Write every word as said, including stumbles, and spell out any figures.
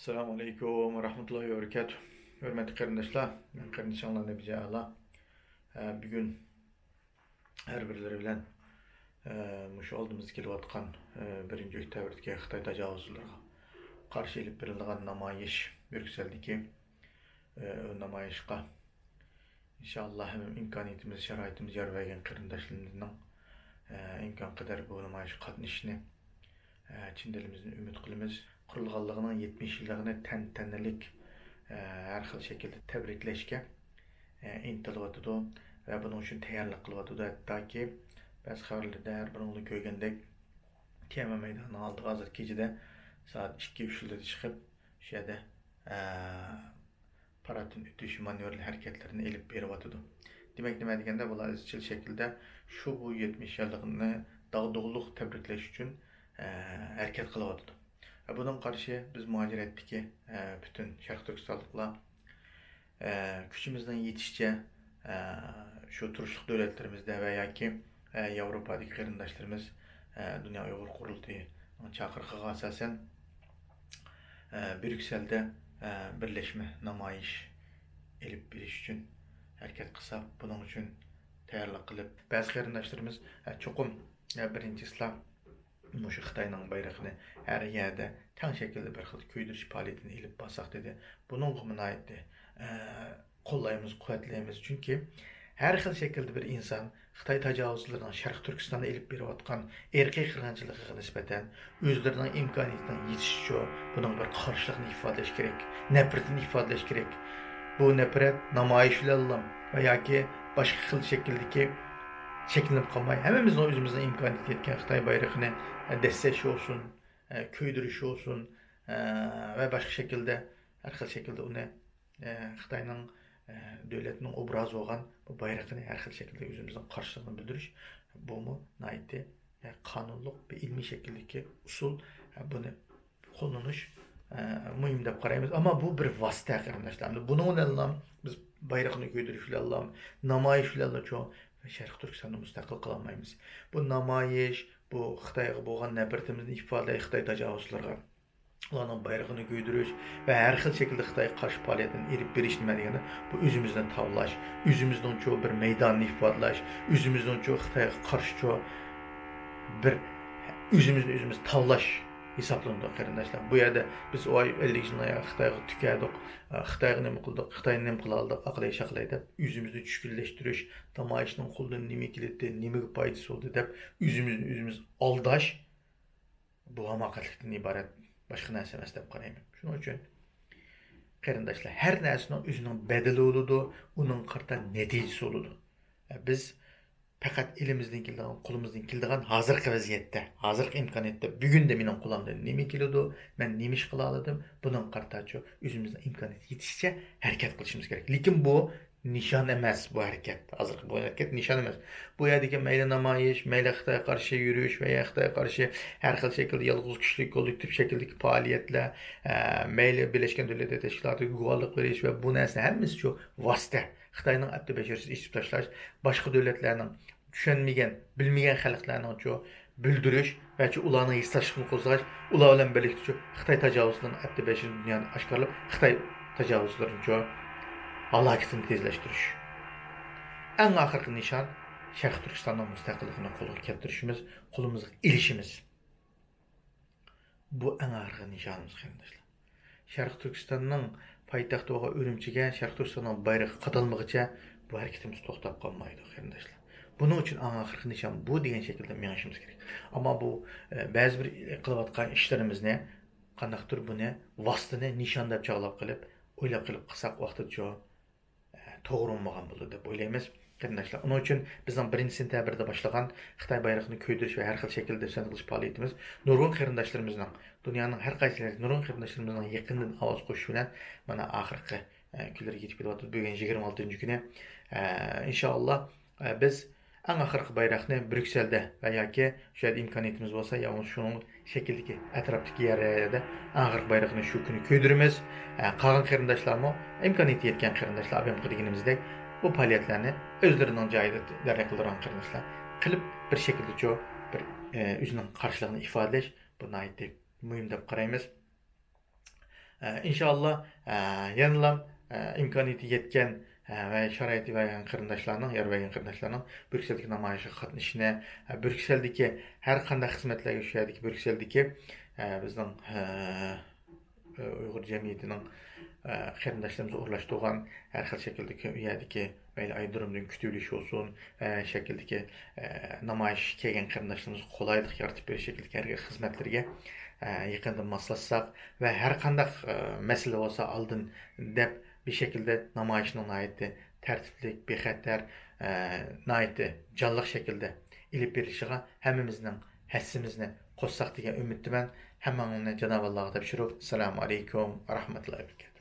ئەسسالامۇ ئەلەيكۇم ۋە رەھمەتۇللاھى ۋە بەرىكاتۇھ. ھۆرمەتلىك قېرىنداشلار، مەن قېرىندىشىڭلار نەبىجە ئەلا. ئە، بۈگۈن ھەر بىرلىرى بىلەن، ئە، مۇشۇ ئالدىمىزدا كېلىۋاتقان، ئە، بىرىنچى ئۆكتەبىردىكى خىتاي تاجاۋۇزچىلىرىغا قارشى ئېلىپ بېرىلىدىغان نامايىش، بريۇكسېلدىكى، ئە، نامايىشقا ئىنشائاللا، ھەممە ئىمكانىيىتىمىز، شارائىتىمىز يار بەرگەن قېرىنداشلىرىمىزنىڭ، ئە، ئىمكان قەدەر بۇ نامايىشقا قاتنىشىشىنى، ئە، چىن دىلىمىزدىن ئۈمىد قىلىمىز. قۇرۇلغانلىقىنىڭ يەتمىش يىللىقىنى تەنتەنىلىك، ئە، ھەر خىل شەكىلدە تەبرىكلەشكە، ئە، ئىنتىلىۋاتىدۇ ۋە بۇنىڭ ئۈچۈن تەييارلىق قىلىۋاتىدۇ. ھەتتاكى بەزى خەۋەرلەردە ھەر بىرىڭلار كۆرگەندەك، تيەنئەنمېن مەيدانىنىڭ ئالدىغا ھازىر كېچىدە سائەت ئىككى، ئۈچلەردە چىقىپ، شۇ يەردە، ئە، پاراتتىن ئۆتۈش مانېۋىرلىق ھەرىكەتلىرىنى ئېلىپ بېرىۋاتىدۇ. دېمەك، نېمە دېگەندە، بۇلار ئىزچىل شەكىلدە شۇ بۇ يەتمىش يىللىقنى داغدۇغىلىق تەبرىكلەش ئۈچۈن، ئە، ھەرىكەت قىلىۋاتىدۇ. ۋە بۇنىڭغا قارشى بىز مۇھاجىرەتتىكى، ئە، پۈتۈن شەرقىي تۈركىستانلىقلار، ئە، كۈچىمىزنىڭ يېتىشىچە، ئە، شۇ تۇرۇشلۇق دۆلەتلىرىمىزدە ۋە ياكى، ئە، ياۋروپادىكى قېرىنداشلىرىمىز، ئە، دۇنيا ئۇيغۇر قۇرۇلتىيىنىڭ چاقىرىقىغا ئاساسەن، ئە، بريۇكسېلدە، ئە، بىرلەشمە نامايىش ئېلىپ بېرىش ئۈچۈن ھەرىكەت قىلساق، بۇنىڭ ئۈچۈن تەييارلىق قىلىپ، بەزى قېرىنداشلىرىمىز، ئە، چوقۇم، ئە، بىرىنچى ئىسلام مۇشۇ خىتاينىڭ بايرىقىنى ھەر يەردە تەڭ شەكىلدە بىر خىل كۆيدۈرۈش پائالىيىتىنى ئېلىپ بارساق، دېدى. بۇنىڭغىمۇ ناھايىتى، ئە، قوللايمىز، قۇۋۋەتلەيمىز. چۈنكى ھەر خىل شەكىلدە بىر ئىنسان خىتاي تاجاۋۇزچىلىرىنىڭ شەرقىي تۈركىستاندا ئېلىپ بېرىۋاتقان ئىرقىي قىرغىنچىلىقىغا نىسبەتەن ئۆزلىرىنىڭ ئىمكانىيىتىنىڭ يېتىشىچە بۇنىڭغا بىر قارشىلىقنى ئىپادىلەش كېرەك، نەپرىتىنى ئىپادىلەش كېرەك. بۇ نەپرەت نامايىش بىلەنلا ۋە ياكى باشقا خىل شەكىلدىكى چەكلىنىپ قالماي، ھەممىمىزنىڭ ئۆزىمىزنىڭ ئىمكانىيىتى يەتكەن خىتاي بايرىقىنى دەسسەش بولسۇن، كۆيدۈرۈش بولسۇن ۋە باشقا شەكىلدە، ھەر خىل شەكىلدە ئۇنى، خىتاينىڭ دۆلەتنىڭ ئوبرازى بولغان بۇ بايرىقىنى ھەر خىل شەكىلدە ئۆزىمىزنىڭ قارشىلىقىنى بىلدۈرۈش، بۇمۇ ناھايىتى قانۇنلۇق، بىر ئىلمىي شەكىلدىكى ئۇسۇل. بۇنى قوللىنىش، ئە، مۇھىم دەپ قارايمىز. ئەمما بۇ بىر ۋاسىتە، قېرىنداشلار. ئەمدى بۇنىڭ بىلەنلا بىز بايرىقنى كۆتۈرۈش بىلەنلا، نامايىش بىلەنلا چوڭ شەرقىي تۈركىستاننى مۇستەقىل قىلالمايمىز. بۇ نامايىش، بۇ خىتايغا بولغان نەپرىتىمىزنى ئىپادىلەش، خىتاي تاجاۋۇزچىلىرىغا ئۇلارنىڭ بايرىقىنى كۆتۈرۈش ۋە ھەر خىل شەكىلدە خىتايغا قارشى پائالىيەتنى ئېلىپ بېرىش نېمە دېگەندە، بۇ ئۆزىمىزنى تاۋلاش، ئۆزىمىزنىڭچۇ بىر مەيداننى ئىپادىلەش، ئۆزىمىزنىڭچۇ خىتايغا قارشىچۇ بىر ئۆزىمىزنى ئۆزىمىز تاۋلاش ھېسابلىنىدۇ، قېرىنداشلار. بۇ يەردە بىز، ۋاي، ئەللىك يىلدىن ئاياغ خىتايغا تۈكەدۇق، خىتايغا نېمە قىلدۇق، خىتاينى نېمە قىلالىدۇق، ئاقىلاي شاقىلاي دەپ ئۆزىمىزنى چۈشكۈنلەشتۈرۈش، نامايىشنىڭ قولىدىن نېمە كېلىدۇ، نېمىگە پايدىسى بولدى دەپ ئۆزىمىزنى ئۆزىمىز ئالداش، بۇ ھاماقەتلىكتىن ئىبارەت، باشقا نەرسە ئەمەس دەپ قارايمەن. شۇنىڭ ئۈچۈن، قېرىنداشلار، ھەر نەرسىنىڭ ئۆزىنىڭ بەدىلى بولىدۇ، ئۇنىڭغا قارىتا نەتىجىسى بولىدۇ. بىز پەقەت ئېلىمىزدىن كېلىدىغان، قولىمىزدىن كېلىدىغان ھازىرقى ۋەزىيەتتە، ھازىرقى ئىمكانىيەتتە، بۈگۈندە مېنىڭ قولۇمدىن نېمە كېلىدۇ، مەن نېمە ئىش قىلالىدىم، بۇنىڭغا قارىتاچۇ ئۆزىمىزنىڭ ئىمكانىيىتى يېتىشىچە ھەرىكەت قىلىشىمىز كېرەك. لېكىن بۇ نىشان ئەمەس، بۇ ھەرىكەت. ھازىرقى بۇ ھەرىكەت نىشان ئەمەس. بۇ يەردىكى مەيلى نامايىش، مەيلى خىتايغا قارشى يۈرۈش ۋە يا خىتايغا قارشى ھەر خىل شەكىلدە يالغۇز كىشىلىك، كوللېكتىپ شەكىلدىكى پائالىيەتلەر، ئە، مەيلى بىرلەشكەن دۆلەتلەر تەشكىلاتىغا گۇۋاھلىق بېرىش ۋە بۇ نەرسە ھەممىسى شۇ ۋاسىتە. خىتاينىڭ ئەپتى بەشىرىسىنى ئېچىپ تاشلاش، باشقا دۆلەتلەرنىڭ چۈشەنمىگەن، بىلمىگەن خەلقلەرنىڭچۇ بىلدۈرۈش ۋەچۇ ئۇلارنىڭ ھېسداشلىقىنى قوزغاش، ئۇلار بىلەن بىرلىكتىچۇ خىتاي تاجاۋۇزچىلىرىنىڭ ئەپتى بەشىرىسىنى دۇنياغا ئاشكارىلاپ، خىتاي تاجاۋۇزچىلىرىنىچۇ ھالاكىتىنى تېزلەشتۈرۈش. ئەڭ ئاخىرقى نىشان شەرقىي تۈركىستاننىڭ مۇستەقىللىقىنى قولغا كەلتۈرۈشىمىز، قولىمىزغا ئېلىشىمىز. بۇ ئەڭ ئاخىرقى نىشانىمىز، قېرىنداشلار. شەرقىي تۈركىستاننىڭ پايتەختى بولغان ئۈرۈمچىگە شەرقىي تۈركىستاننىڭ بايرىقى قادالمىغىچە بۇ ھەرىكىتىمىز توختاپ قالمايدۇ، قېرىنداشلار. بۇنىڭ ئۈچۈن ئەڭ ئاخىرقى نىشان بۇ دېگەن شەكىلدە مېڭىشىمىز كېرەك. ئەمما بۇ، ئە، بەزى بىر قىلىۋاتقان ئىشلىرىمىزنى قانداقتۇر بۇنى ۋاسىتىنى نىشان دەپ چاغلاپ قېلىپ، ئويلاپ قېلىپ قىلساق ۋاقتىدا شۇ توغرا بولمىغان بولىدۇ دەپ ئويلايمىز، قېرىنداشلار. ئۇنىڭ ئۈچۈن بىزنىڭ بىرىنچى سېنتەبىردە باشلىغان خىتاي بايرىقىنى كۆيدۈرۈش ۋە ھەر خىل شەكىلدە دەپسەندە قىلىش پائالىيىتىمىز نۇرغۇن قېرىنداشلىرىمىزنىڭ، دۇنيانىڭ ھەر قايسى يېرىدە نۇرغۇن قېرىنداشلىرىمىزنىڭ يېقىندىن ئاۋاز قوشۇشى بىلەن مانا ئاخىرقى، ئە، كۈنلەرگە يېتىپ كېلىۋاتىدۇ. بۈگۈن يىگىرمە ئالتىنچى كۈنى. ئە، ئىنشائاللا، ئە، بىز ئەڭ ئاخىرقى بايراقنى بريۇكسېلدە ۋە ياكى شۇ يەردە ئىمكانىيىتىمىز بولسا، يا بولمىسا شۇنىڭ شەكلىدىكى ئەتراپتىكى يەرلەردە ئەڭ ئاخىرقى بايرىقنى شۇ كۈنى كۆيدۈرىمىز. ئە، قالغان قېرىنداشلارمۇ، ئىمكانىيىتى يەتكەن قېرىنداشلار، ئابەمقى دېگىنىمىزدەك، بۇ پائالىيەتلەرنى ئۆزلىرىنىڭ جايىدا جەريان قىلدۇرغان قېرىنداشلار قىلىپ، بىر شەكىلدىچۇ بىر، ئە، ئۆزىنىڭ قارشىلىقىنى ئىپادىلەش، بۇ ناھايىتى مۇھىم دەپ قارايمىز. ئىنشائاللا، يەنىلا ئىمكانىيىتى يەتكەن ۋە شارائىتى بەرگەن قېرىنداشلارنىڭ، يار بەرگەن قېرىنداشلارنىڭ بريۇكسېلدىكى نامايىشقا قاتنىشىشىنى، بريۇكسېلدىكى ھەر قانداق خىزمەتلەرگە، شۇ يەردىكى بريۇكسېلدىكى بىزنىڭ ئۇيغۇر جەمئىيىتىنىڭ قېرىنداشلىرىمىز ئورۇنلاشتۇرغان ھەر خىل شەكىلدىكى ئۇ يەردىكى مەيلى ئايرودرومدىن كۈتۈۋېلىش بولسۇن، ھەر شەكىلدىكى نامايىشقا كەلگەن قېرىنداشلىرىمىزغا قولايلىق يارىتىپ بېرىش شەكلىدىكى ھەر خىل خىزمەتلىرىگە يېقىندىن ماسلاشساق ۋە ھەر قانداق مەسىلە بولسا ئالدىن دەپ بىر شەكىلدە نامايىشنىڭ ناھايىتى تەرتىپلىك، بىخەتەر، ناھايىتى جانلىق شەكىلدە ئېلىپ بېرىلىشىغا ھەممىمىزنىڭ ھەسسىمىزنى قوشساق دېگەن ئۈمىدتىمەن. ھەممىڭلارنى جانابى ئاللاغا تاپشۇرۇپ، ئەسسالامۇ ئەلەيكۇم ۋە رەھمەتۇللاھى ۋە بەرىكاتۇھ.